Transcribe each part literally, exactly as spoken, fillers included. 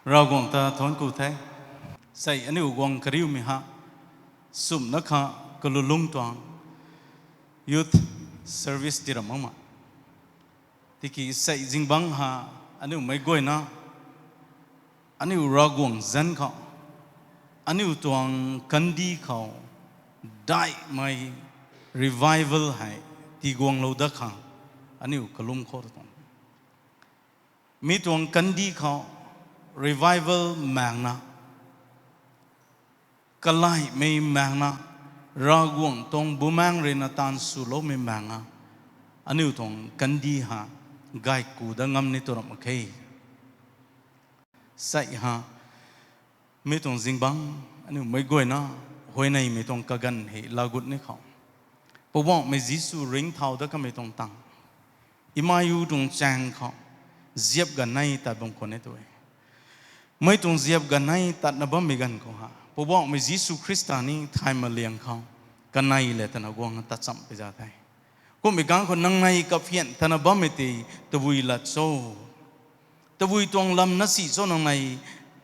Ravguangc ta thuanc ku the. Sei aniu guang kariumei ha, sumna kha kalulung tuang youth service ti ram makmei. Tiki sei zingbangc ha, aniu meic guayna, aniu Ravguangc zanc khou, aniu tuang kandih khou, daihmei revival hei tiguanglou dat khang, aniu kalum khou ta tuang. Mi tuang kandih khou revival maengna, kalaihmei maengna, Ravguangc tuang bumaengc ruina taanv swloumei maengna, aniu tuang kandih ha, gayku dat ngam ni tw ram mak khe. Sei ha, mi tuang zingbangc, aniu meic guayna, huayneymei tuang kaganv hei lagut ni khou, Poubauhmei Jisu ringcthau dat kamei tuang tang, Emmaus tuang chaeng khou, ziap ganv nei tat bam khwan e tw e. Mei tuang ziap ganv nei tatna bammei ganv khou ha, Poubauhmei Jisu Khrista ni thay maliang khou, kanei le twna guang tat chamh pi za the. Kummei ganv khou nangnei kaphian tana bammei tei, tabui lat cho? Tabui tuang lam na si cho nangnei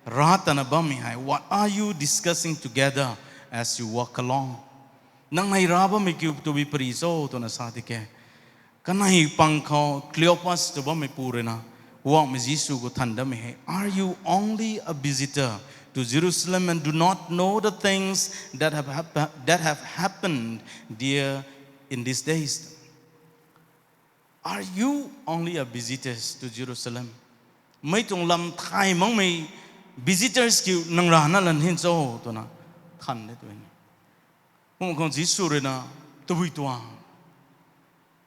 ra tana bammei hei? What are you discussing together as you walk along? Nangnei ra bammei kiu tabui pari cho twna sa tiki, kanei pang khou Cleopas tw bammei pu ruina, Poubauhmei Jisu khou than datmei hei, Are you only a visitor to Jerusalem and do not know the things that have, hap- that have happened there in these days? Are you only a visitors to Jerusalem? Mei tuang lam thay makmei visitors kiu nang rana lan hin cho twna than de tw e. Kum khang Jisu ruina, tabui tuang,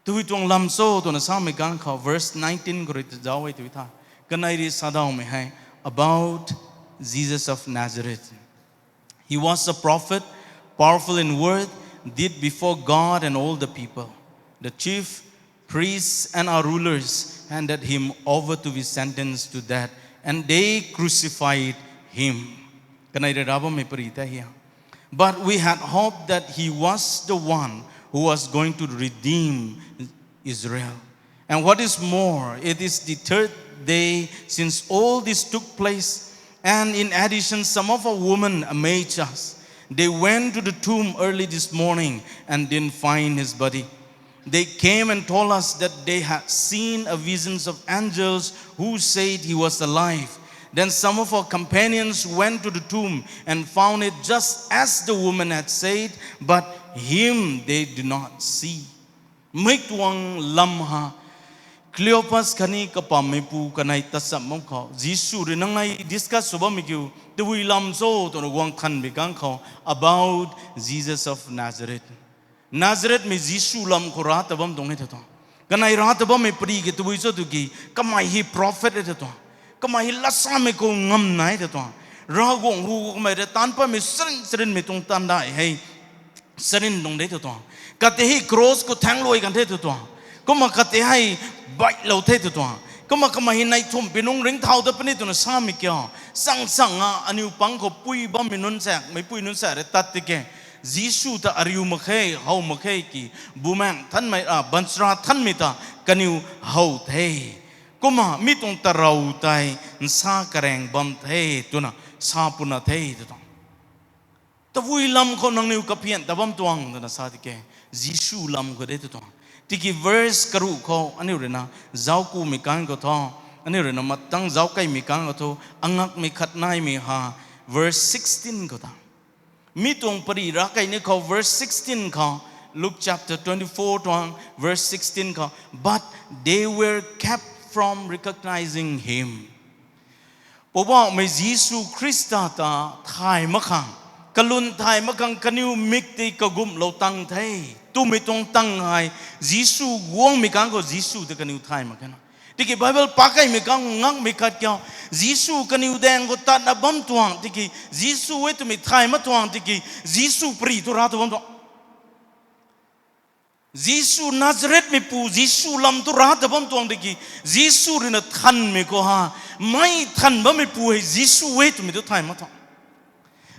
tabui tuang lam cho twna samei ganv khou verse nineteen khou rui ta zauc e tw tha. Kanei rui sa daumei hei, about Jesus of Nazareth. He was a prophet, powerful in word, did before God and all the people. The chief priests and our rulers handed him over to be sentenced to death, and they crucified him. Kanei rui ra bammei pari tei hia. But we had hoped that he was the one who was going to redeem Israel. And what is more, it is the third day since all this took place. And in addition, some of our women amazed us. They went to the tomb early this morning and didn't find his body. They came and told us that they had seen a visions of angels who said he was alive. Then some of our companions went to the tomb and found it just as the woman had said, but him they did not see. Mei tuang lam ha, Cleopas khatni kapammeipu kanei tat cham bam khou, Jisu rui nangnei discuss sw bammei kiu, tabui lam cho twna guang thanmei ganv khou, about Jesus of Nazareth. Nazarethmei Jisu lam khou ra ta bam tuang e tw tuang. Kanei ra ta bammei pari ki tabui cho tw ki, kamei hei prophet e tw tuang. Kamei hei latsamei khou ngam nai tw tuang. Ravguangc hu kamei rui taanc patmei sarin sarinmei tuang taanv dai hei sarin tuang de tw tuang. Kate hei cross khou thaengc luai kan the tw tuang. Kumna kate hei baihlou the tw tuang. Kumna kamei hei neih thumh pi nungc ringcthau dat puni twna samei kiu, chang chang a aniu pang khou pui bammei nunc saek, meicpui nunc saek rui tat tiki, Jisu ta ariu mak khe, how mak khe ki, Bumaengh Nthanmei, a, baanchara nthanmei ta kaniw how the. Kumna mi tuang tarou tei nsa karaeng bam the twna sa puna the tw tuang. Tabui lam khou nangniw kaphian ta bam tuang twna sa tiki, Jisu lam khou de tw tuang. Tiki verse karuh khou aniu ruina zauc kumei kang khou thu, aniu ruina matang zauc keymei kang khou thu, angakmei khat naimei ha, verse sixteen khou ta. Mi tuang pari ra key ni khou verse sixteen khou, Luke chapter twenty-four tuang verse sixteen khou, but they were kept from recognizing him. Poubauhmei Jisu Khrista ta thay mak khang, kalwn thay mak khang kaniw mik tei kagumhlou tang the. Twmei tuang tang hei, Jisu guangmei kang khou Jisu ta kaniw thay mak khe na. Tiki Bible pakeymei kang ngakmei khat kiu, Jisu kaniw daeng khou tatna bam tuang tiki, Jisu e twmei thay mak tuang tiki, Jisu pari thu ra ta bam tuang. Jisu Nazarethmeipu, Jisu lam thu ra ta bam tuang tiki, Jisu ruina thanmei khou ha, mei than bammeipu hei Jisu e twmei thu thay mak tuang.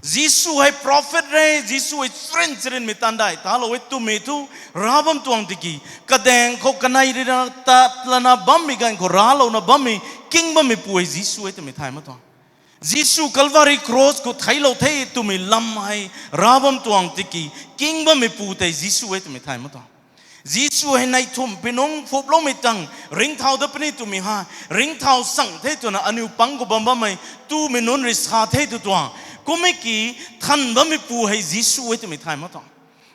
Jisu hei prophet re, Jisu hei charin charinmei taanv dai talou e twmei thu ra bam tuang tiki, kadaeng khou kanei ruina tat lana bammei ganv khou ralouna bammei, king bammeipu hei Jisu e twmei thay mak tuang. Jisu Calvary cross khou theiclou the twmei lam hei ra bam tuang tiki, king bammeipu tei Jisu e twmei thay mak tuang. Jisu hei neih thumh pi nungc phuploumei tang ringcthau dat puni twmei hei, ringcthau sang the twna aniu pang khou bam bammei tumei nunc rui sa the tw tuang. Kum e ki, than bammeipu hei Jisu e twmei thay mak tuang.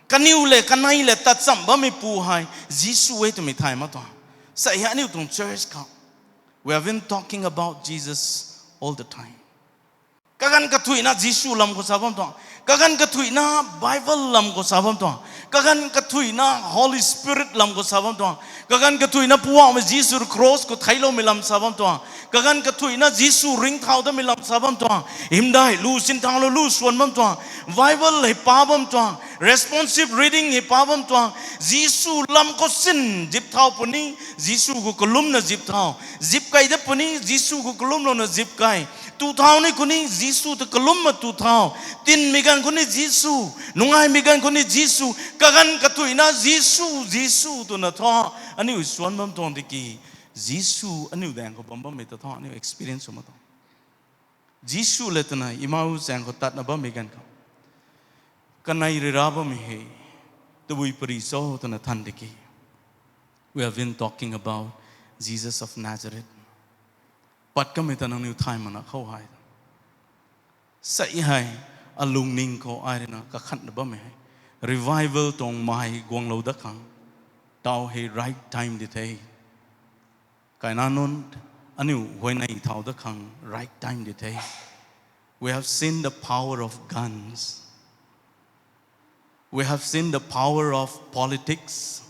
Kaniw le kanei le tat chamh bammeipu hei Jisu e twmei thay mak tuang. Sa hei aniu tuang church khou, we have been talking about Jesus all the time. Kaganv kathuicna Jisu lam khou sa bam tuang. Kaganv kathuicna Bible lam khou sa bam tuang. Kaganv kathuicna Holy Spirit lam khou sa bam tuang. Kaganv kathuicna Poubauhmei Jisu rui cross khou theicloumei lam sa bam tuang. Kaganv kathuicna Jisu ringcthau datmei lam sa bam tuang. Hymdaih lu sinthau lu lu swan bam tuang. Bible hei pa bam tuang. Responsive reading hei pa bam tuang. Jisu lam khou sin zip thau puni, Jisu khou kalumna zip thau. Zip kei dat puni, Jisu khou kalumlouna zip kei. Tu thau ni khou ni Jisu ta kalumna tu thau. Tinmei ganv khou ni Jisu, nungaimei ganv khou ni Jisu, kaganv kathuicna Jisu, Jisu twna thu aniu swan bam tuang tiki, Jisu aniu daeng khou bam bammei ta thu aniu experience sw mak tuang. Jisu le twna Emmaus zaeng khou tatna bammei ganv khou, kanei rui ra bammei hei tabui pary cho twna than tiki, we have been talking about Jesus of Nazareth. Pat kamei ta nangniw thay mana khou hei, sa hei alungning khou ai ruina kakhanna bammei hei, revival tuang mai guanglou dat khang, tau hei right time di the. Kaina nunc, aniu huayney thau dat khang right time di the. We have seen the power of guns. We have seen the power of politics.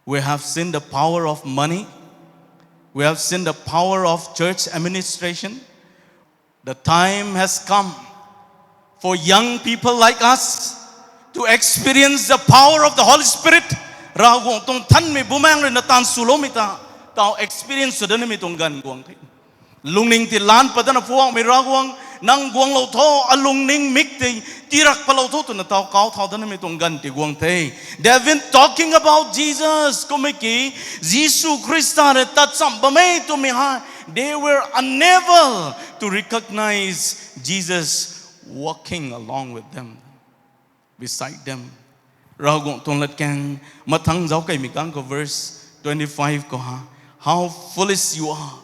We have seen the power of money. We have seen the power of church administration. The time has come for young people like us to experience the power of the Holy Spirit. Ravguangc tuang thanmei bumaengc ruina taanv swloumei ta, tau experience sw dat nimei tuang ganv guang the. Lungning ti lan pat dana Poubauhmei Ravguangc, nang guanglou tho, alungning mik tei tirak patlou tho twna tau kau thau dat nimei tuang ganv ti guang the. They have been talking about Jesus, kummei ki, Jisu Khrista rui tat chamh bam e twmei hei, they were unable to recognize Jesus walking along with them, beside them. Ravguangc tuang latkaeng mathang zauckeimei kang khou verse twenty-five khou ha, how foolish you are.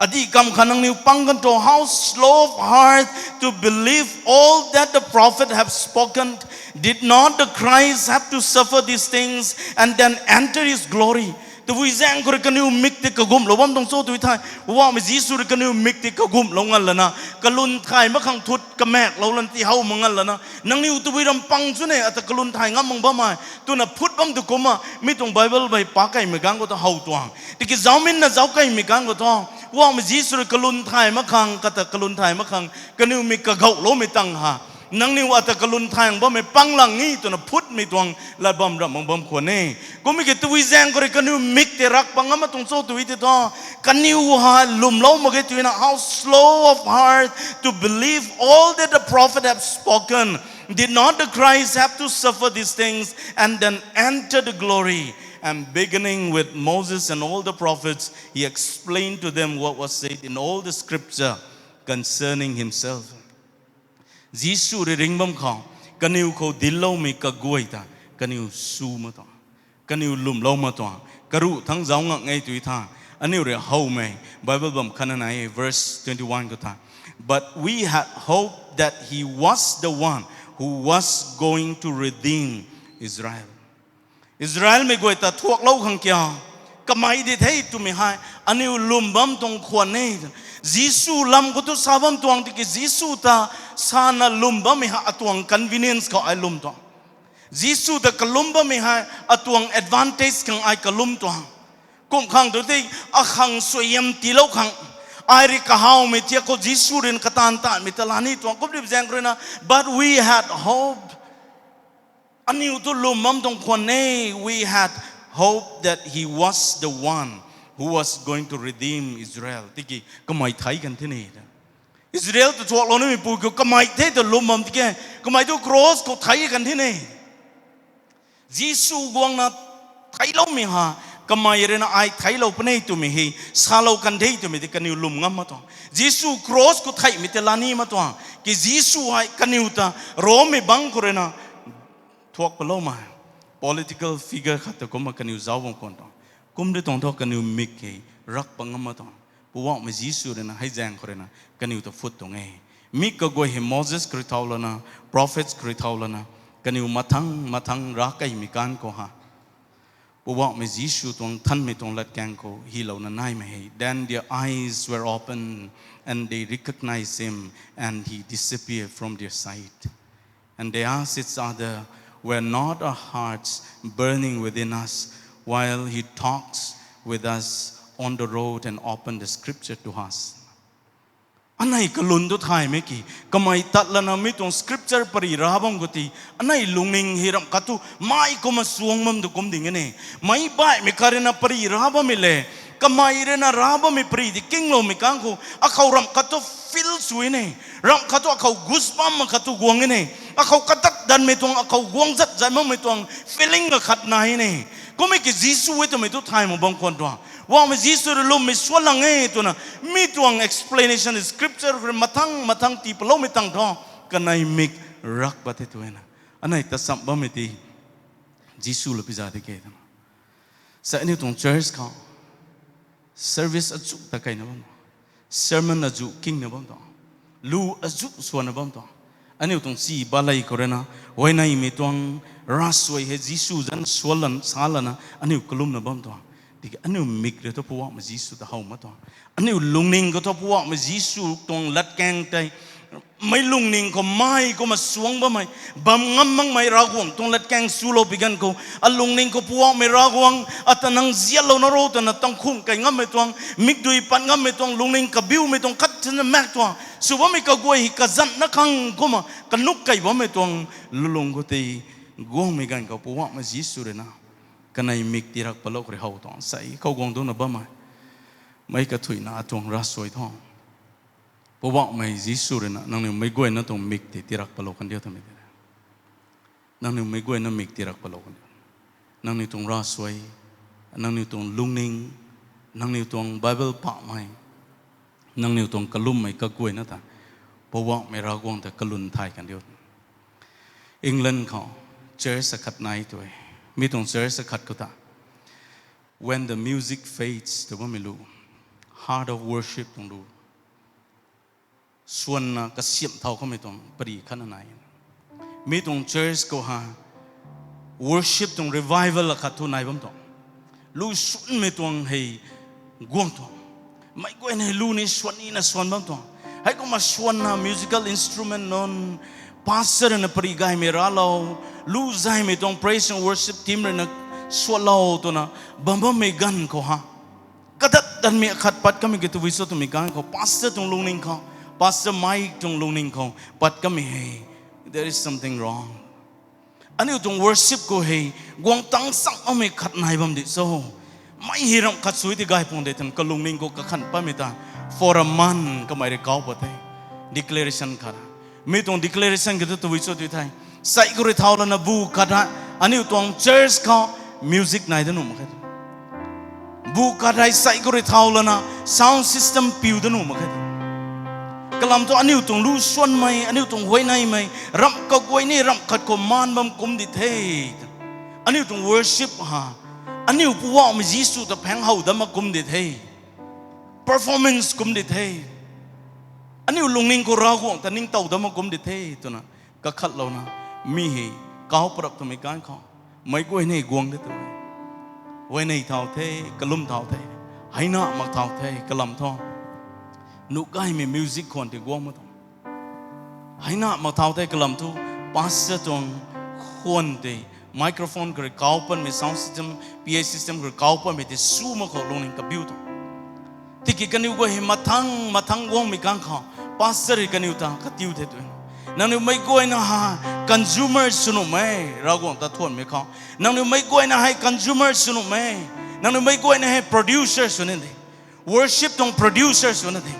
Adih kam kha nangniw pang kan tho, how slow of heart to believe all that the prophet have spoken. Did not the Christ have to suffer these things and then enter his glory? Tabui zaeng khou rui kaniw mik tei kagumhlou bam tuang cho tw thei, Poubauhmei Jisu rui kaniw mik tei kagumhlou ngan lana, kalun thay mak khang thut kamaiklou lan ti how mak ngan lana, nangniw tabui ram pang chu ne, ata kalun thay ngam mak bammei twna phut bam tu kumna, mi tuang Bible bei pac keymei kang khou ta how tuang. Tiki zauminna zauckeimei kang khou thu, Poubauhmei Jisu rui kalun thay mak khang, kata kalun thay mak khang kaniw mik kagauhloumei tang ha, nangniw ata kalun thay bammei pang lang ni twna phutmei tuang lat bam ram mak bam khwan e. Kummei ki tabui zaeng khou rui kaniw mik tei rak pang ngam mak tuang cho tw thei thu, kaniw ha lwmlou mak ge twna, how slow of heart to believe all that the prophet have spoken. Did not the Christ have to suffer these things and then enter the glory? And beginning with Moses and all the prophets, he explained to them what was said in all the scripture concerning himself. Jisu rui ringc bam khou, kaniw khou dincloumei kaguay ta, kaniw su mak tuang, kaniw lwmlou mak tuang, karuh thangc zauc ngak nge tw thei, aniu rui howmei, Bible bam khatna nai e, verse twenty-one khou tha, But we had hoped that he was the one who was going to redeem Israel. Israelmei guay ta thuaklou khang kia, kamei di the twmei hei, aniw lwm bam tuang khwan e. Jisu lam khou tu sa bam tuang tiki Jisu ta sana lwm bammei hei atuang convenience khou ai lwm tuang. Jisu ta kalum bammei hei atuang advantage khang ai kalum tuang. Kum khang tu tei, akhang suaihiam tiilou khang, ai rui kahawmei thiak khou Jisu rui kataanv tanmei ta la ni tuang. Kumna zaeng khou ruina, but we had hope. Aniw tu lwm bam tuang khwan e, we had hope that he was the one who was going to redeem Israel. Tiki kamei thei kan the ni. Israel ta thuaklou nimeipu kiu kamei the ta lwm bam tiki, kamei tu cross khou thei kan the ni. Jisu guangna theicloumei ha, Kamei rui na ai theiclou puni twmei hei, salou kan de twmei tei kaniw lwm ngam mak tuang. Jisu cross khou theihmei tei lani mak tuang. Ki Jisu hei kaniw ta Rommei bangc khou rui na thuak paloumei political figure khat ta kumna kaniw zauc bam khwan tuang. Kum de tuang thu kaniw mik hei rak pat ngam mak tuang. Poubauhmei Jisu rui na hei zaeng khou rui na kaniw ta phut tuang e. Mik kaguay hei Moses khou rui thau lana, prophets khou rui thau lana, kaniw mathang mathang rav kaimei ganv khou ha, Poubauhmei Jisu tuang nthanmei tuang latkaeng khou hylouna naimei hei. Then their eyes were opened and they recognized him and he disappeared from their sight. And they asked each other, were not our hearts burning within us while he talks with us on the road and opened the scripture to us? Anei kalun tu thaymei ki, kamei tat lana mi tuang scripture pary rav bam khou tei, anei lungning hei ramh khat thu mei kumna suang bam tu kum ding e ne. Meic baihmei khat rui na pary rav bammei le, kamei rui na rav bammei pary tei kingloumei ganv khou, akhou ramh khat thu feel sw e ne. Ramh khat thu akhou goosebump khat thu guang e ne. Akhou kadat danmei tuang, akhou guang zat zat makmei tuang feeling akhat nai e ne. Kummei ki Jisu e twmei tu thay mak bam khwan tuang. Poubauhmei Jisu rui lwmmei suan lang e twna, mi tuang explanation scripture khou rui mathang mathang tii paloumei tang thu, kanei mik rak pat the tu e na. Anei ta cham bammei tei Jisu la piza de ke twna. Sa aniu tuang church khou service azuh ta kaina bam tuang. Sermon azuh kingna bam tuang. Lu azuh suanna bam tuang. Aniu tuang si balei khou rui na, huayneymei tuang ravsuai hei Jisu zanc suan lan, sa lana aniu kalumna bam tuang. Tiki aniu mik rui thu Poubauhmei Jisu ta how mak tuang. Aniu lungning khou thu Poubauhmei Jisu tuang latkaeng tei meic lungning khou mei kumna suang bammei, bam ngam makmei Ravguangc tuang latkaeng swlou pi ganv khou, alungning khou Poubauhmei Ravguangc, ata nang zianlouna ro twna tangkhung kai ngammei tuang, mikdui pat ngammei tuang, lungning kabiumei tuang khat thena maek tuang sw bammei kaguay hei kazanhna khang kumna kanuk kei bammei tuang lulung khou tei guangmei ganv khou Poubauhmei Jisu rui na kanei mik tirak patlou khou rui how tuang. Sei khou guang dungcna bammei, meic kathuicna atuang ravsuai thu, Poubauhmei Jisu rui na nangniw meic guayna tuang mik tei tirak patlou kan diu twmei tei, nangniw meic guayna mik tirak patlou kan diu. Nangniw tuang ravsuai, nangniw tuang lungning, nangniw tuang Bible pahmei, nangniw tuang kalummei kaguayna ta Poubauhmei Ravguangc ta kalum thay kan diu. England khou church akhat nai tu e. Mi tuang church akhat khou ta, When the Music Fades tw bammei lu, Heart of Worship tuang lu, suanna kasiamh thau kamei tuang pary khatna nai. Mi tuang church khou ha worship tuang revival akhat thu nai bam tuang. Lu suanmei tuang hei guang tuang. Meic guayna hei lu ni suan nina suan bam tuang. Heikumna suanna musical instrument nunc, pastor na pary gaymei raclou, lu zaymei tuang praise and worship team rui na suanlou twna bam bammei ganv khou ha, kadat danmei akhat pat kamei ki tabui cho twmei ganv khou pastor tuang lungning khou, Pastor Mike tuang lungning khou pat kamei hei, there is something wrong. Aniu tuang worship khou hei guang tang chang makmei khat nai bam di cho. Mei hei ramh khat sw ti gay pung de twna kalungning khou kakhan patmei ta, for a month kamei rui kauc pat the. Declaration khat, mi tuang declaration ki thu tabui cho tu the. Sei khou rui thau lana bu khat hei aniu tuang church khou music nai da nuh mak khe. Bu khat hei sei khou rui thau lana sound system piu da nuh mak khe. Kalam thu aniu tuang lu suanmei, aniu tuang huayneymei, ramh kaguay ni ramh khat khou maan bam kum di the. Aniu tuang worship ha, aniu Poubauhmei Jisu ta phaeng how dat mak kum di the. Performance kum di the. Aniu lungning khou Ravguangc ta ningtow dat mak kum di the twna kakhatlouna, mi hei kauc parap twmei ganv khou, meic guay ni guang de tu, huayney thau the, kalum thau the, heina mak thau the, kalam thu nuh gaymei music khwan tei guang mak tuang. Heina mak thau the kalam thu, pastor tuang khwan tei microphone khou rui kauc patmei, sound system, P A system khou rui kauc patmei tei sw mak khou lungning kabiu tuang. Tiki kaniw guay hei mathang mathang guangmei ganv khou, pastor rui kaniw ta katiu the tu, nangniw meic guayna hei consumer sw nuhmei, Ravguangc ta thuanmei khou nangniw meic guayna hei consumer sw nuhmei, nangniw meic guayna hei producer sw ni de. Worship tuang producer sw na de.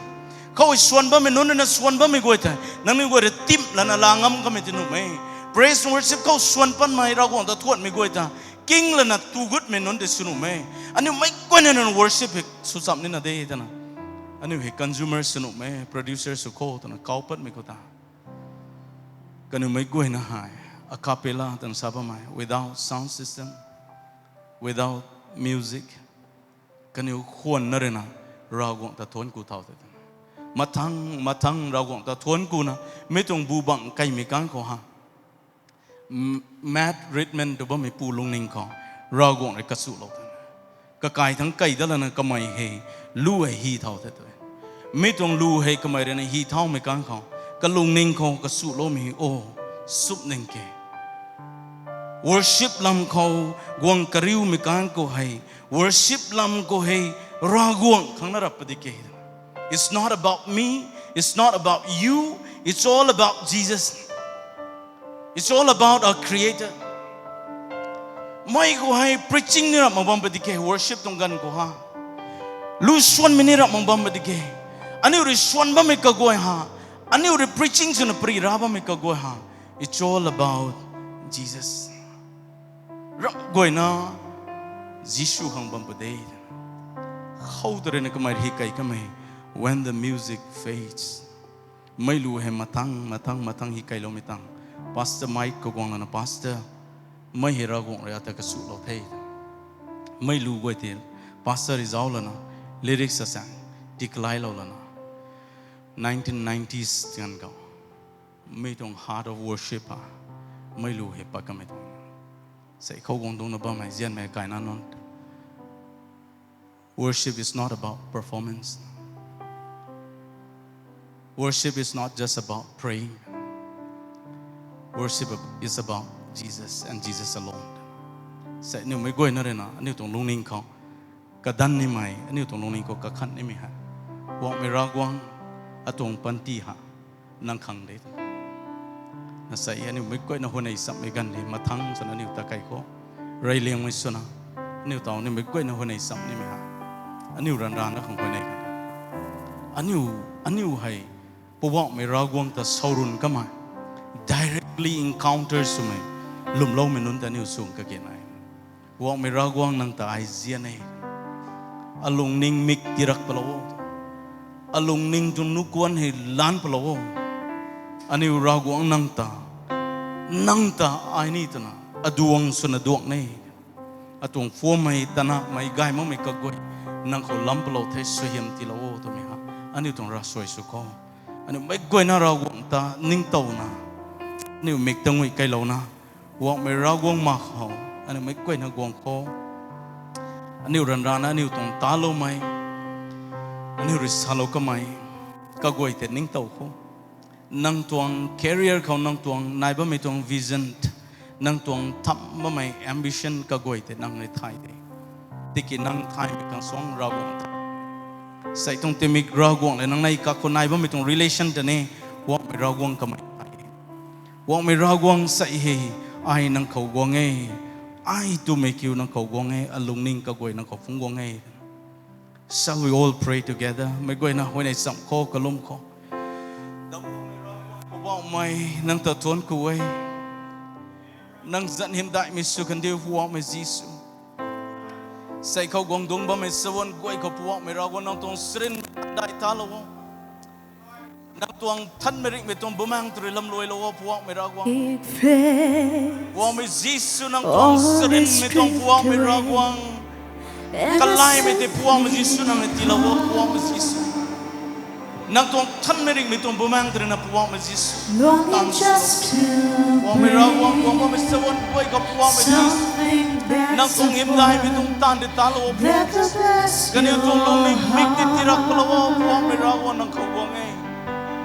Khou suan bammei nunc rui na suan bammei guay tei nangniw guay rui timh lana la ngam kamei ti nuhmei, praise and worship khou suan patmei, Ravguangc ta thuanmei guay ta King lana tu gutmei nunc tei sw nuhmei. Aniu meic guayna nunc worship hei sw cham nina de twna. Aniu hei consumer sw nuhmei, producer sw kho twna kau patmei khou ta. Kaniw meic guayna hei, a cappella twna sa bammei, without sound system, without music, kaniw khwanna ruina Ravguangc ta thuanc ku thau te. Mathang, mathang Ravguangc ta thuanc kuna, mi tuang bu bang kaimei kang khou ha. M-, Matt Redman tu bammei pu lungning khou, Ravguangc rui kasulou te. Kakai thangc kei dat lana kamei hei, lu hei hy thau the twe. Mi tuang lu hei kamei ruina hy thaumei kang khou, kalungning khou kasuloumei o, sup ning ke. Worship lam khou, guang kariumei kang khou hei, worship lam khou hei, Ravguangc khang na rap padi ke. It's not about me, it's not about you, it's all about Jesus. It's all about our Creator. Mei khou hei preaching ni rap mak bam padi ke, worship tuang ganv khou ha. Lu swanmei ni rap mak bam padi ke. Aniu rui swan bammei kaguay ha. Aniu rui preaching swna pri ra bammei kaguay ha. It's all about Jesus. Rap guayna Jisu khang bam pade. Khou ta ruina kamei hy kei kamei, when the music fades. Mei lu hei mathang, mathang, mathang hy keiloumei tang. Pastor Mike khou guang lana pastor. Mei hei Ravguangc rui ata kasulou the. Mei lu guay tei pastor rui zauc lana, lyrics asaeng, tiklailou lana. Nineteen nineties tian khou. Mi tuang Heart of Worship ha. Mei lu hei pat kamei tuang. Sei khou guang dungcna bammei zianmei kaina nunc. Worship is not about performance. Worship is not just about praying. Worship is about Jesus and Jesus alone. Sei aniu meic guayna ruina, aniu tuang lungning khou kadan nimei, aniu tuang lungning khou kakhan nimei ha. Guangmei Ravguangc, atuang panty ha, nang khang de. Na sei aniu meic guayna huayney chammei ganv de, mathang swna aniu ta kei khou. Reyliangmei swna, aniu taw aniu meic guayna huayney cham nimei ha. Aniu ranv ranv na khang huayney kan. Aniu, aniu hei, Poubauhmei Ravguangc ta saurun kamei, directly encounter swmei, lwmloumei nunc ta aniu sung kage nai. Poubauhmei Ravguangc nang ta ai zian e. Alungning mik tirak palou o. Alungning tuang nuhkuan hei lan palou o. Aniu Ravguangc nang ta, nang ta ai ni twna, aduang swna duang ne. Atuang phuammei, tanahmei, gay makmei kaguay, nang khou lam palou the suaihiam tiilou o twmei ha. Aniu tuang ravsuai sw khou. Aniu meic guayna Ravguangc ta ningtowna. Aniu mik ta ngui kailouna. Poubauhmei Ravguangc ma khou. Aniu meic guayna guang khou. Aniu ranv ranv na aniu tuang taloumei. Aniu rui salou kamei. Kaguay tei ningtow khou. Nang tuang career khou nang tuang nai bammei tuang vision. Nang tuang tham bammei ambition kaguay tei nang rui thay de. Tiki nang thaymei khang suang Ravguangc ta. Sei tuang timik Ravguangc le nang nei kakhou nai bammei tuang relation ta ni. Poubauhmei Ravguangc kamei thay. Poubauhmei Ravguangc sei hei, ai nang khou guang e. Ai twmei kiu nang khou guang e, alungning kaguay nang khou phungc guang e. Shall we all pray together? Meic guayna huayney cham khou, kalum khou. Poubauhmei, nang ta thuanc ku e. Nang zanc hymdaihmei sw kandiu Poubauhmei Jisu. Sei khou guang dungc bammei sawan guay khou Poubauhmei Ravguangc nang tuang sarin dai talou o. Nang tuang thanmei ringhmei tuang bumaeng tw rui lamluailou o Poubauhmei Ravguangc. Poubauhmei Jisu nang tuang sarinmei tuang Poubauhmei Ravguangc. Kalaimei tei Poubauhmei Jisu nang ni tiilou o Poubauhmei Jisu. Nang tuang thanmei ringhmei tuang bumaeng tw rui na Poubauhmei Jisu. Poubauhmei Ravguangc, Poubauhmei sawan guay khou Poubauhmei Jisu. Nang tuang hymdaihmei tuang taanv tei talou o Poubauhmei Jisu. Kaniw tuang lungning mik tei tirak palou o Poubauhmei Ravguangc nang khou guang e.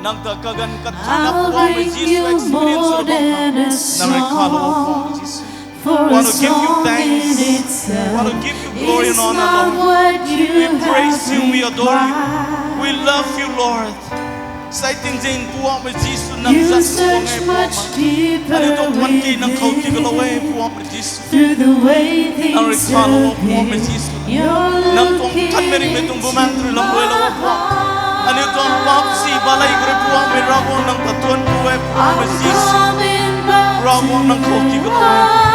Nang ta kaganv kathana Poubauhmei Jisu experience sw bam khang nang rui khalou o Poubauhmei Jisu. We want to give you thanks. We want to give you glory and honor, Lord. We praise you, we adore you. We love you, Lord. Sei tingzin Poubauhmei Jisu nang zanc khou guang e Poubauhmei. Aniu tuang panty nang khou tiilou e Poubauhmei Jisu. Nang rui khalou o Poubauhmei Jisu. Nang tuang thanmei ringhmei tuang bumaeng tw rui lamluailou o Poubauhmei. Aniu tuang paap si balei khou rui Poubauhmei Ravguangc nang ta thuanc ku e Poubauhmei Jisu. Ravguangc nang khou tiilou e.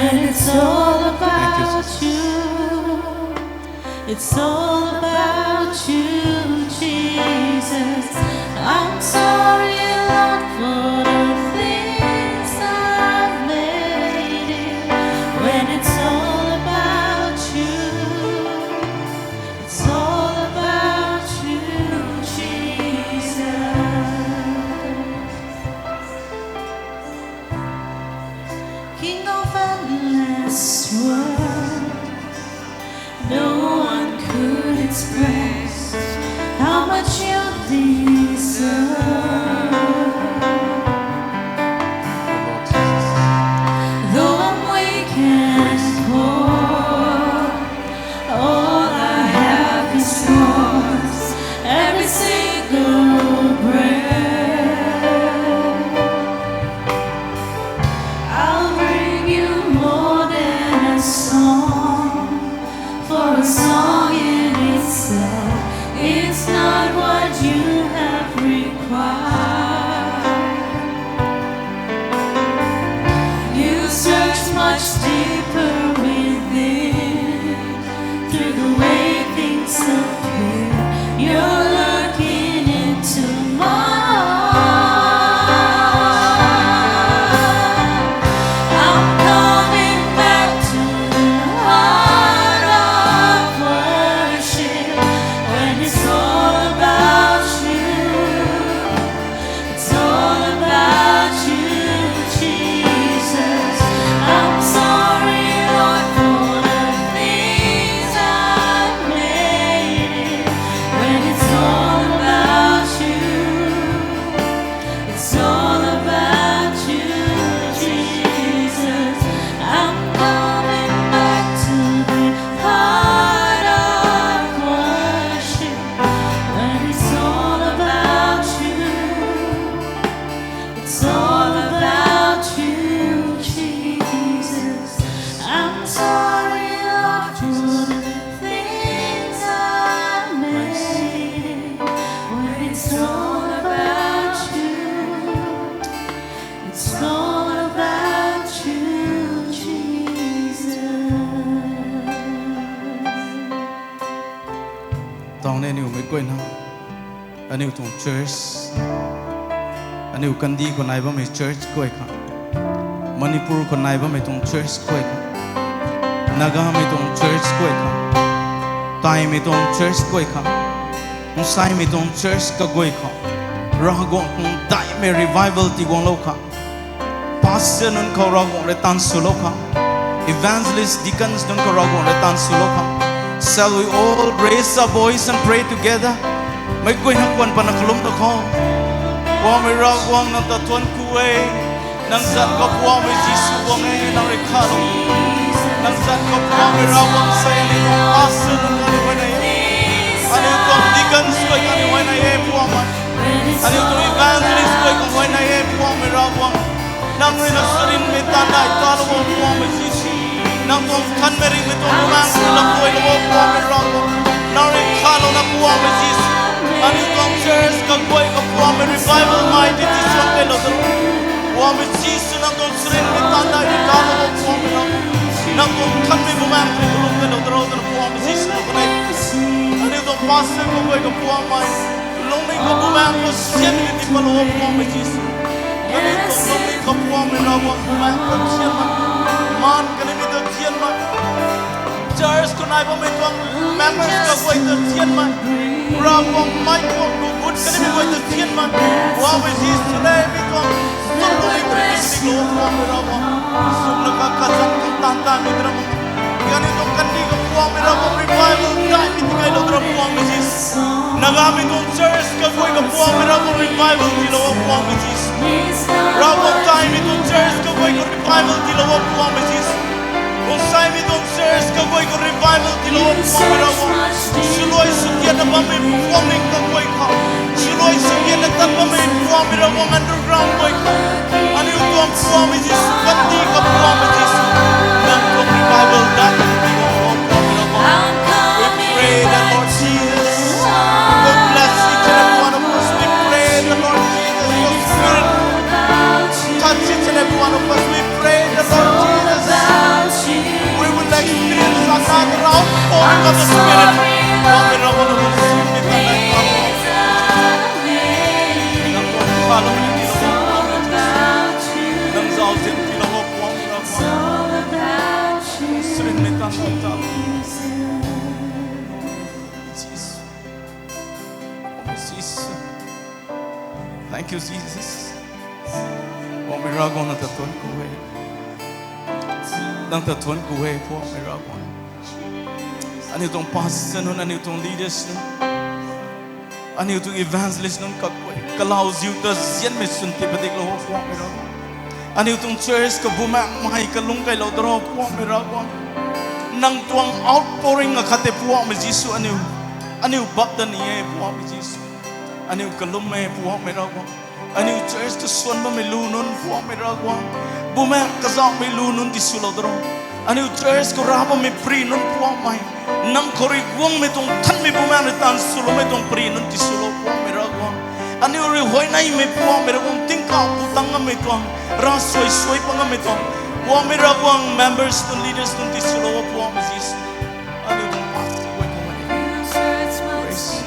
And it's all about you. It's all about you, Jesus. I'm sorry, Lord, for the things I've made it. When it's all about you, it's all about you, Jesus. King of endless world, no one could express how much you deserve. Though I'm weak and poor, all I have is yours, every single breath. I'll bring you more than a song, for a song in itself, it's not what you have required. You search much deeper within, through the way things appear. You're looking into my heart. I'm coming back to the heart of worship, when it's all about you. It's all about you, Jesus. I'm sorry, Lord, for the things I've made it. When it's all about you, it's all about you, Jesus. I'm coming back to the heart of worship, when it's all about you. It's all about you, Jesus. I'm sorry, Lord, for the things I made. When it's all about you, it's all about you, Jesus. Tang ne niu mei guay na. Aniu tuang church, aniu kandih khou nai bammei church guay khang, Manipur khou nai bammei tuang church guay khang, Nagamei tuang church guay khang, Taimei tuang church guay khang, Nsaimei tuang church kaguay khang, Ravguangc tuang daihmei revival tiguanglou khang, pastor nunc khou Ravguangc rui tan swlou khang, evangelist, deacons nunc khou Ravguangc rui tan swlou khang. Shall we all raise our voice and pray together? Mei guayna khwan pana kalum ta khou. Puangmei Ravguangc, nang ta thuan ku e. Nang zanc khou Puangmei Jisu guang e, nang rui khalou. Nang zanc khou Puangmei Ravguangc, sei aniu tuang pastor nunc kaniw huayney e. Aniu tuang deacons guay kaniw huayney e Puangmei. Aniu tuang evangelist guay kaniw huayney e Puangmei Ravguangc. Nang rui na sarinmei taanv dai talou o Puangmei Jisu. Nang tuang thanmei ringhmei tuang bumaengc rui lap guaylou o Puangmei Ravguangc. Nang rui khalouna Puangmei Jisu. Aniu tuang church kaguay khou Puangmei revival mai ti ti suang kailou ta. Puangmei Jisu, nang tuang sarinmei taanv dai talou o Puangmei Ravguangc. Nang tuang thanmei bumaengc rui kalum kailou ta rou twna Puangmei Jisu na kanei. Aniu tuang pastor kaguay khou Puangmei lungning khou bumaengc khou nzianmei ti palou o Puangmei Jisu. Kaniw tuang lungning khou Puangmei Ravguangc bumaengc khou nzianmei, maan kanimei ta nzianmei, church khou nai bammei tuang members kaguay ta nzianmei, Ravguangc mei tuang gut kanimei guay ta nzianmei, Puangmei Jisu le mi tuang lungning khou nzianmei lou Puangmei Ravguangc. Sumna kha kazanc tuang taanv tanmei ta Ravguangc. Kaniw tuang kandih khou Puangmei Ravguangc revival daihmei tikailou ta Puangmei Jisu. Nagamei tuang church kaguay khou Puangmei Ravguangc revival tiilou o Puangmei Jisu. Ravguangc Taimei tuang church kaguay khou revival tiilou o Puangmei Jisu. Nsaimei tuang church kaguay khou revival tiilou o Puangmei Ravguangc. Swluai swkiatna bammei Puangmei kaguay khou, swluai swkiatna tat bammei Puangmei Ravguangc underground guay khou, aniu tuang Puangmei Jisu kandih khou Puangmei Jisu, nang tuang revival daihmei tiilou o Puangmei Ravguangc. We pray that Lord Jesus will bless each and every one of us. We pray that Lord Jesus, your Spirit touch each and every one of us. We pray that Lord Jesus, Jisu. Thank you, Jesus. Puakmei Ravguangc, nang ta thuanc ku e. Nang ta thuanc ku e, Puakmei Ravguangc. Aniu tuang pastor nunc, aniu tuang leaders nunc, aniu tuang evangelist nunc kaguay, kalauziu ta nzianmei swn ti padiklou o, Puakmei Ravguangc. Aniu tuang church khou Bumaengh mei kalung kailou daro, Puakmei Ravguangc. Nang tuang outpouring akhat tei, Puakmei Jisu, aniu, aniu bap ta ni e, Puakmei Jisu. Aniu kalum e, Puakmei Ravguangc. Aniu church ta suan bammei lu nunc, Puakmei Ravguangc, Bumaengh kazauhmei lu nunc tiswlou daro. Aniu church khou ra bammei pary nunc, Puakmei, nang khou rui guangmei tuang thanmei Bumaengh rui taanv swloumei tuang pary nunc tiswlou, Puakmei Ravguangc. Aniu rui huayneymei, Puakmei Ravguangc, tingkauh pu tang ngammei tuang, ravsuai suai pat ngammei tuang, Puakmei Ravguangc, members nunc, leaders nunc tiswlou o, Puakmei Jisu. Aniu tuang pastor guay tuang e. Praise.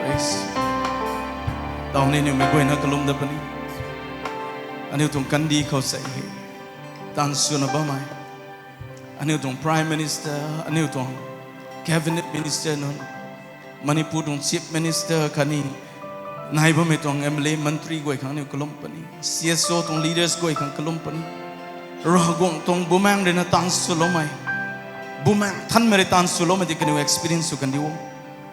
Praise. Taw ni aniu meic guayna kalum dat puni. Aniu tuang kandih khou sei hei taanv swna bammei, aniu tuang Prime Minister, aniu tuang Cabinet Minister nunc, Manipur tuang Chief Minister khatni nai bammei tuang M L A, mantri guay khang aniu kalum puni, C S O tuang leaders guay khang kalum puni. Ravguangc tuang Bumaengh rui na taanv swloumei, Bumaengh Nthanmei rui taanv swloumei tei kaniw experience sw kandiu o.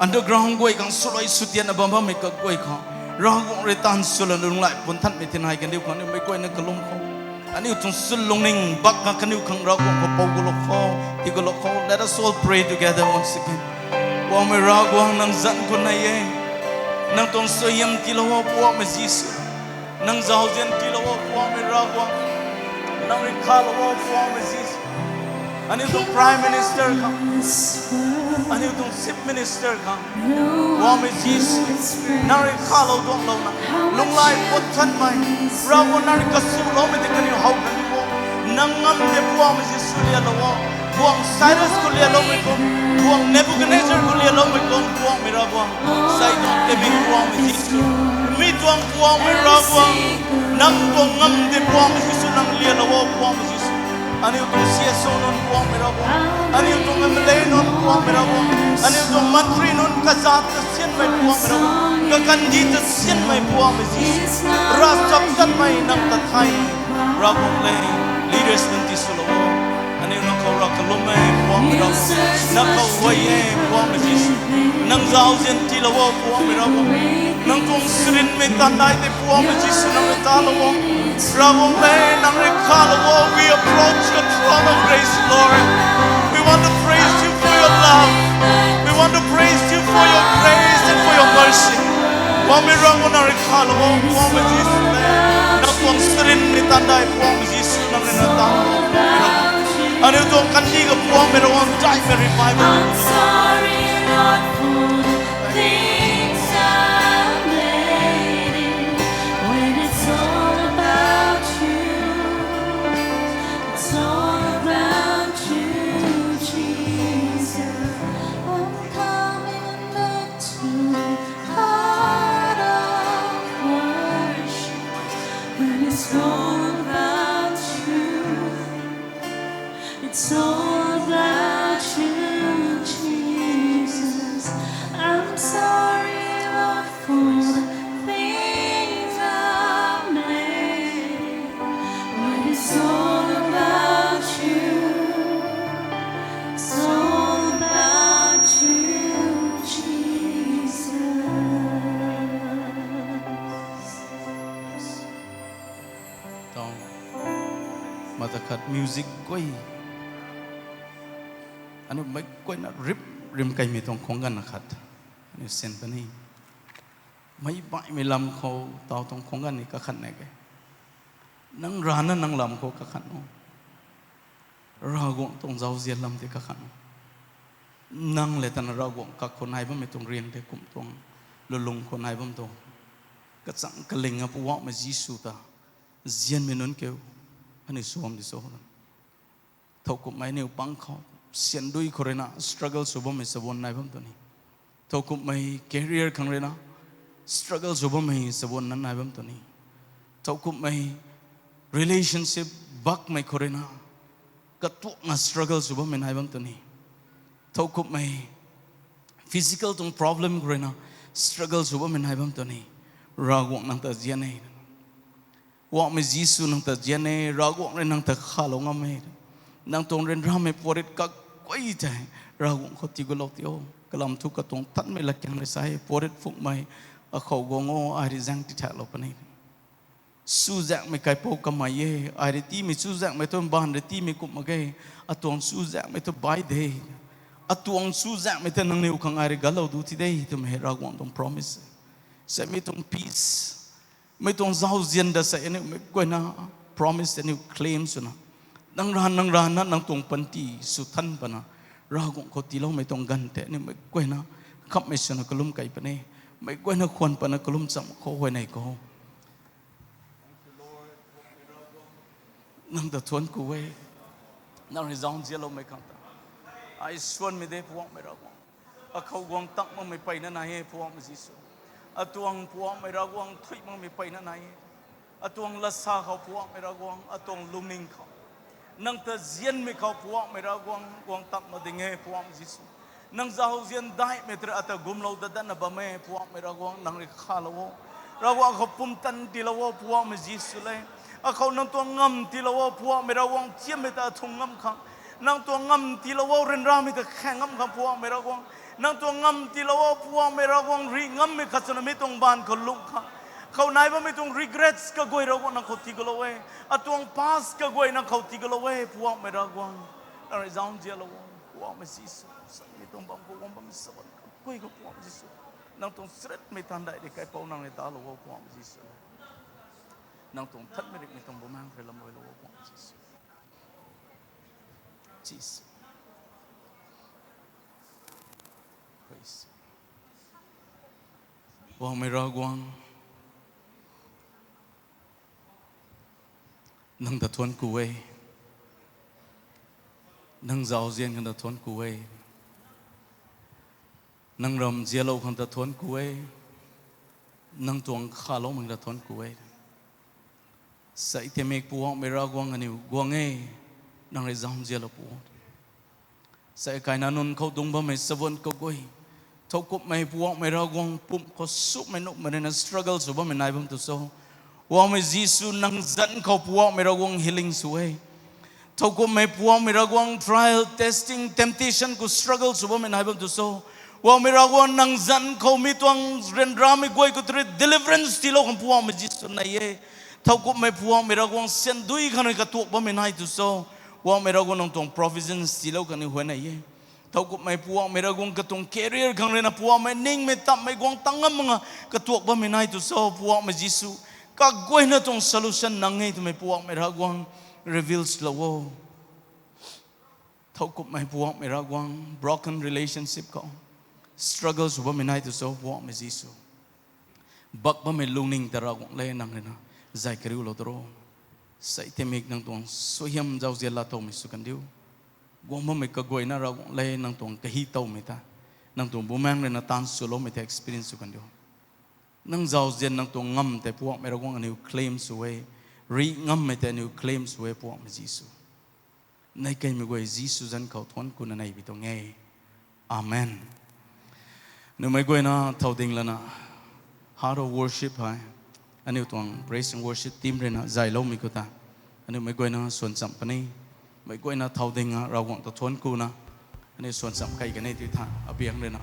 Underground guay khang swluai swtianna bam bammei kaguay khou, Ravguangc rui taanv swlou lunghlaic puan thanmei tei nai kandiu khang aniu meic guayna kalum khou, aniu tuang swn lungning bak khang kaniw khang Ravguangc khou pou gulou khou, tii gulou khou. Let us all pray together once again. Puakmei Ravguangc, nang zanc khou nai e. Nang tuang suaihiam tiilou o, Puakmei Jisu. Nang zauzian tiilou o, Puakmei Ravguangc. Nang rui khalou o, Puakmei Jisu. Aniu tuang Prime Minister khang, aniu tuang Chief Minister khang, Puakmei Jisu, nang rui khalou duanglouna, lunghlaic puan thanmei, Ravguangc, nang rui kasuloumei tei kaniw how kan o. Nang ngam de, Puakmei Jisu, lialou o. Guangc Cyrus khou lialoumei kum, guangc Nebuchadnezzar khou lialoumei kum, Puakmei Ravguangc, sei tuang timei Puakmei Jisu, mi tuang Puakmei Ravguangc, nang tuang ngam de, Puakmei Jisu, nang lialou o, Puakmei Jisu. Aniu tuang C S O nunc, Puakmei Ravguangc, aniu tuang M L A nunc, Puakmei Ravguangc, aniu tuang mantri nunc, kazat kasianmei, Puakmei Ravguangc, kakandih ta sianmei, Puakmei Jisu, ravchaptatmei nang ta thay, Ravguangc le, leaders nunc tiswlou o. Aniu nang khou rui kalum e, Puakmei Ravguangc, nang khou huay e, Puakmei Jisu, nang zauzian tiilou o, Puakmei Ravguangc, nang tuang srinmei tandai tei, Puakmei Jisu, nang rui talou o. Ravguangc le, nang rui khalou o. We approach your throne of grace, Lord. We want to praise you for your love. We want to praise you for your grace and for your mercy. Puakmei Ravguangc, nang rui khalou o, Puakmei Jisu le, nang tuang srinmei tandai, Puakmei Jisu, nang rui na talou o, Puakmei Ravguangc. Aniu tuang kandih khou, Puakmei Ravguangc, daihmei revival. I'm sorry, Lord, for the things I made it. When it's all about you, it's all about you, Jesus. I'm coming back to the heart of worship. When it's all about you, it's all about you, Jesus. I'm sorry, Lord, for the things I made. When it's all about you, it's all about you, Jesus. Tang, mata khat music guay, aniu meic guayna rim, rim kaimei tuang khwang ganv na khat aniu syan puni. Meic baihmei lam khou taw tuang khwang ganv ni kakhat na ke. Nang rana nang lam khou kakhat o. Ravguangc tuang zauzian lam tei kakhat o. Nang le tana Ravguangc kak khou nai bammei tuang riang tei kum tuang lulung khou nai bam tuang. Kachang kaling a Puakmei Jisu ta nzianmei nunc kiu, aniu sw bam di cho? Thowkumhmei aniu pang khou, syandui khou rui na struggle sw bammei chabuan nai bam tuang ni. Thowkumhmei career khang rui na struggle sw bammei chabuan nunc nai bam tuang ni. Thowkumhmei relationship bakmei khou rui na katuakna struggle sw bammei nai bam tuang ni. Thowkumhmei physical tuang problem khou rui na struggle sw bammei nai bam tu ni, Ravguangc nang ta zian e. Poubauhmei Jisu nang ta zian e, Ravguangc rui nang ta khalou ngam e. Nang tuang ryanramei puatrit kaguay tei Ravguangc khou tii gulou tio. Kalam thu katuang tanmei latkaeng rui sa e, puatrit phungmei, akhou guang o, ai rui zaeng tithaklou puni. Chuzaenghmei kaipouc kamei e, ai rui tiimei chuzaenghmei thu mbaanv rui tiimei kumh mak ge, atuang chuzaenghmei thu bai de. Atuang chuzaenghmei tei nangniw khang ai rui galou du ti de twmei hei Ravguangc tuang promise. Samei tuang peace, mei tuang zauzian da sei aniu mei guayna promise aniu claim swna, nang rana nang rana nang tuang panty sw than pana, Ravguangc khou tiiloumei tuang ganv tei aniu mei guayna khammei swna kalum kei puni. Mei guayna khwan pana kalum cham khou huayney khou nang ta thuanc ku e. Nang rui zauzianloumei khang ta ai suanmei de, Poubauhmei Ravguangc. Akhou guang tang makmei mpeyna nai e, Poubauhmei Jisu. Atuang Poubauhmei Ravguangc thuy makmei mpeyna nai e. Atuang latsa khou Poubauhmei Ravguangc, atuang lungning khou nang ta zianmei khou Poubauhmei Ravguangc guang tang mak ding e, Poubauhmei Jisu. Nang zauzian daihmei tei ata gumlou dat datna bam e, Poubauhmei Ravguangc nang rui khalou o. Ravguangc khou pumtan tiilou o, Poubauhmei Jisu le. Akhou nang tuang ngam tiilou o, Poubauhmei Ravguangc, chiammei ta thung ngam khang. Nang tuang ngam tiilou o, ryanramei ta khaeng ngam khang, Poubauhmei Ravguangc. Nang tuang ngam tiilou o, Poubauhmei Ravguangc, rih ngammei khat swna mei tuang mbaanv khou lung khang. Khou nai bammei tuang regrets kaguay Ravguangc nang khou tii gulou e. Atuang past kaguay nang khou tii gulou e, Poubauhmei Ravguangc. Nang rui zauzianlou o, Poubauhmei Jisu. Samei tuang bam khou guang bammei saban kaguay khou Poubauhmei Jisu. Nang tuang charynmei tan dai rui kaipouc nang rui talou o, Poubauhmei Jisu. Nang tuang thanmei rikmei tuang bumaengc rui lamluailou o, Poubauhmei Jisu. Jisu. Poubauhmei Ravguangc, nang ta thuanc ku e. Nang zauzian khang ta thuanc ku e. Nang ram zianlou khang ta thuanc ku e. Nang tuang khaloumei ta thuanc ku e. Sei timik Poubauhmei Ravguangc, aniu guang e, nang rui zauzianlou pu. Sei kaina nunc khou dungc bammei saban kaguay, thowkumhmei Poubauhmei Ravguangc, pumc khou sumei nuhmei rui na struggle sw bammei nai bam tu cho, Poubauhmei Jisu, nang zanc khou Poubauhmei Ravguangc healing sw e. Thowkumhmei Poubauhmei Ravguangc, trial, testing, temptation khou struggle sw bammei nai bam tu cho, Poubauhmei Ravguangc, nang zanc khou mi tuang ryanramei guay khou tu rui deliverance tiilou khang Poubauhmei Jisu nai e. Thowkumhmei Poubauhmei Ravguangc, syandui khang rui katuak bammei nai tu cho, Poubauhmei Ravguangc, nang tuang provisions tiilou khang ni huayney e. Thowkumhmei Poubauhmei Ravguangc, katuang career khang rui na Poubauhmei ningmei tamhmei guang tang ngam mak nga katuak bammei nai tu cho, Poubauhmei Jisu. Kaguayna tuang solution nang e twmei Poubauhmei Ravguangc, reveal swlou o. Thowkumhmei Poubauhmei Ravguangc, broken relationship khou struggle sw bammei nai tu cho, Poubauhmei Jisu. Bak bammei lungning ta Ravguangc le nang rui na zay kariulou taro. Sei timik nang tuang suaihiam zauzian laa towmei sw kan diu. Guang bammei kaguayna Ravguangc le nang tuang kahi towmei ta, nang tuang bumaengc rui na taanv swloumei ta experience sw kan diu. Nang zauzian nang tuang ngam tei Poubauhmei Ravguangc aniu claim sw e, rih ngammei tei aniu claim sw e Poubauhmei Jisu. Nei keimei guay Jisu zanc khou thuanc kuna nei bi tuang e. Amen. Numei guayna thow ding lana, Heart of Worship hei aniu tuang Praise and Worship team rui na zayloumei khou ta, aniu mei guayna swan chamh puni. Mei guayna thow ding a Ravguangc ta thuanc kuna aniu swan chamh kei kan e ti tha, abiang rui na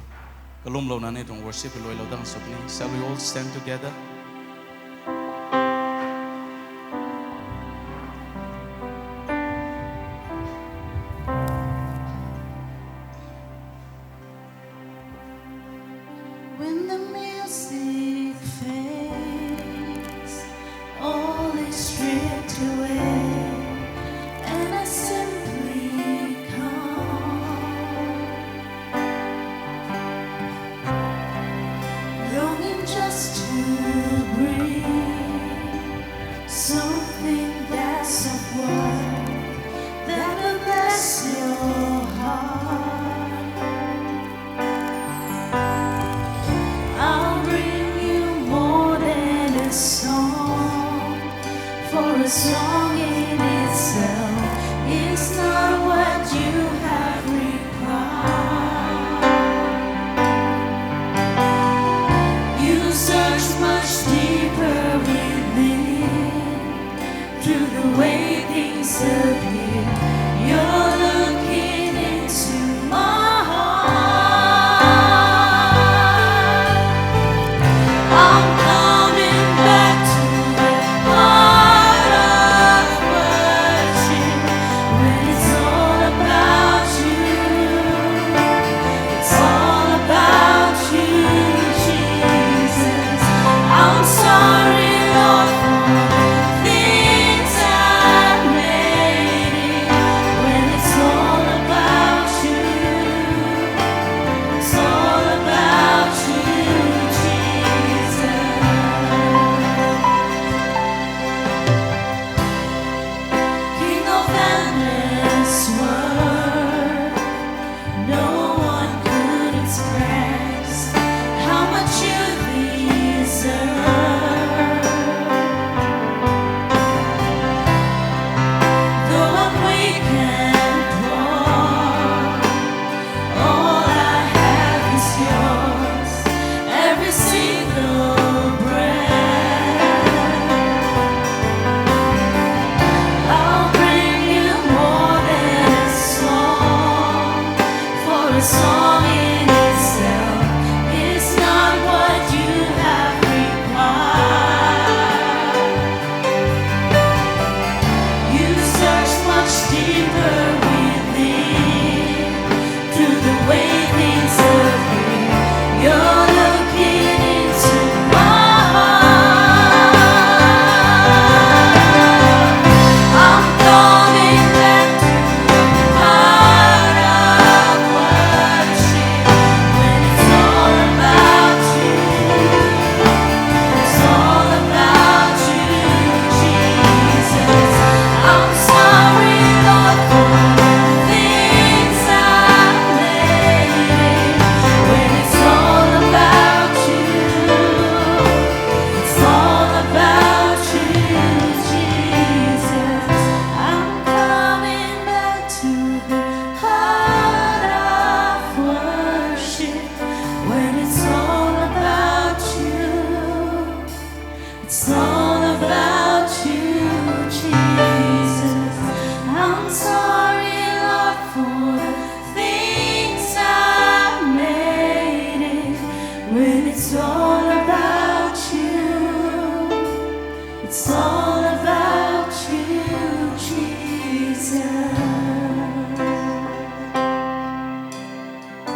kalumlouna aniu tuang worship luailou dang sw puni. Shall we all stand together? When the music fades, all is stripped away, and I simply come, longing just to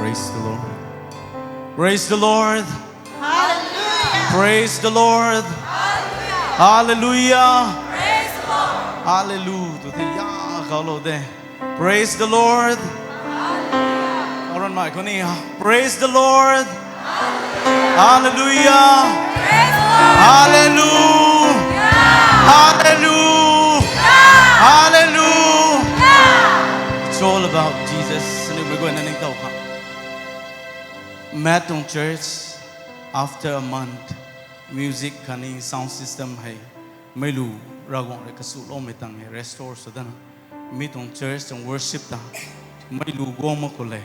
Praise the Lord. Praise the Lord. Hallelujah. Praise the Lord. Hallelujah. Hallelujah. Praise the Lord. Hallelujah. Tu the ya galo de. Praise the Lord. Hallelujah. Aron mai kuni. Praise the Lord. Hallelujah. Hallelujah. Hallelujah. Hallelujah. It's all about Jesus. Aniu mei guayna ning tau kha. Mei tuang church, after a month, music khatni sound system hei meilu Ravguangc rui kasuloumei tang hei restore sw dana. Mi tuang church tuang worship ta meilu guang mak khou le,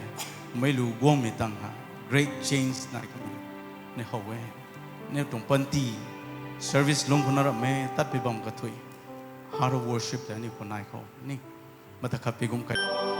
meilu guangmei tang ha great change nai kani how e. Aniu tuang panty service lung khou na rammei tat pi bam kathui. Heart of worship ta aniu khou nai khou ni. Mata khat pi kum kai.